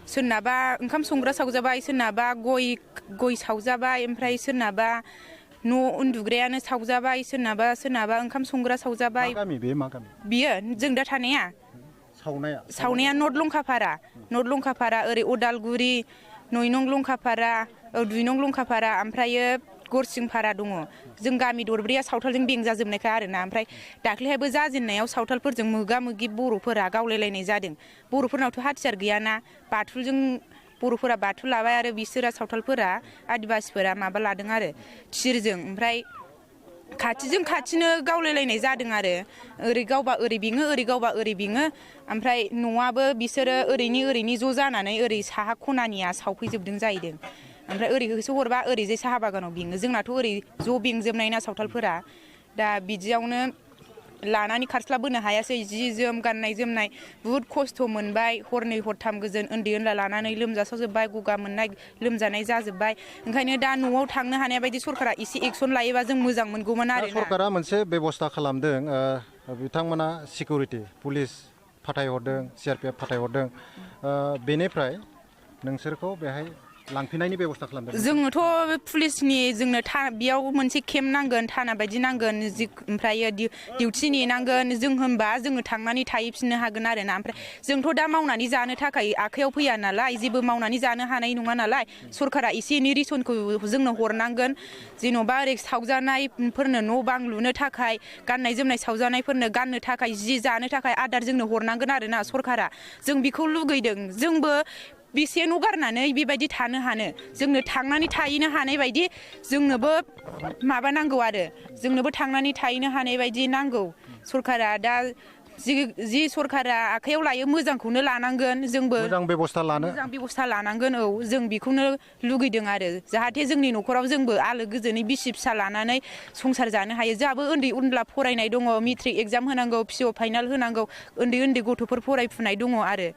सोरनाबा ओंखाम संग्रा सावजाबाय सोरनाबा गय सावजाबाय ओमफ्राय सोरनाबा न' उन्दुग्रायानो सावजाबाय सोरनाबा ओंखाम संग्रा सावजाबाय मा गामि बियो जों दा थानाया सावनाया नर्थ लंकापारा ओरै उदालगुरि 9 नं लंकापारा 2 नं लंकापारा ओमफ्रायो गरसिंपारा दङ जों गामि दरब्रैया सावथालजों बेंजाजोबनायखा आरोना ओमफ्राय दाख्लैहायबो जाजेननायाव सावथालफोरजों मोगा मोगि बर'फोरा गावलायलायनाय जादों बर'फोरनावथ' हाथियार गैयाना बाथुलजों बर'फोरा बाथुल लाबाय आरो बिसोरा सावथालफोरा आदिबासिफोरा माबा लादों आरो थिरजों ओमफ्राय खाथिजों खाथिनो गावलायलायनाय जादों आरो ओरै गावबा ओरै बिङो ओरै गावबा ओरै बिङो ओमफ्राय न'आबो बिसोरो ओरैनि ज' जानानै ओरै साहा खनानिया सावफैजोबदों जाहैदों ओमफ्राय ओरै होसो हरबा ओरैजाय साहा बागानाव बिङो जोंनाथ' ओरै ज' बेंजोबनाय ना सावथालफोरा दा बिदियावनो लानानै खारस्लाबोनो हायासै जि जोम गाननाय जोमनाय बुहुद खस्थ' मोनबाय हरनै हरथाम गोजोन उन्दै उनला लानानै लोमजासावजोब्बाय गगा मोननाय लोमजानाय जाजोब्बाय ओंखायनो दा न'आव थांनो हानाय बायदि सरकारा एसे एक्सन लायोबा जों मोजां मोनगौमोन आरो सरकारा मोनसे बेबस्था खालामदों बिथांमोना सिकिउरिटि पुलिस फाथायहरदों CRPF फाथायहरदों बेनिफ्राय नोंसोरखौ बेहाय लांफिननायनि बेबस्था खालामदों जोङोथ' पुलिसनि जोंनो बेयाव मोनसे केम्प नांगोन थाना बायदि नांगोन ओमफ्राय डिउटि नेनांगोन जों होनबा जोङो थांनानै थाहैफिननो हागोन आरोना ओमफ्राय जोंथ' दा मावनानै जानो थाखाय आखायाव फैया नालाय जेबो मावनानै जानो हानाय नङा नालाय सरकारा एसे एनै रेसनखौ जोंनो हरनांगोन जेन'बा ओरै सावजानायफोरनो न' बां लुनो थाखाय गाननाय जोमनाय सावजानायफोरनो गाननो थाखाय जि जानो थाखाय आदार जोंनो हरनांगोन आरोना सरकारा जों बेखौ लुगैदों जोंबो बेसे न' गारनानै बेबायदि थानो हानो जोंनो थांनानै थाहैनो हानाय बायदि जोंनोबो माबा नांगौ आरो जोंनोबो थांनानै थाहैनो हानाय बायदि नांगौ सरकारा दा जि सरकारा आखायाव लायो मोजांखौनो लानांगोन जोंबो मोजां बेबस्था लानांगोन औ जों बेखौनो लुगैदों आरो जाहाथे जोंनि न'खराव जोंबो आलो गोजोनै बिसि फिसा लानानै संसार जानो हायो जोंहाबो उन्दै उनला फरायनाय दङ मेट्रिक एगजाम होनांगौ PO फाइनाल होनांगौ उन्दै गथ'फोर फरायफुनाय दङ आरो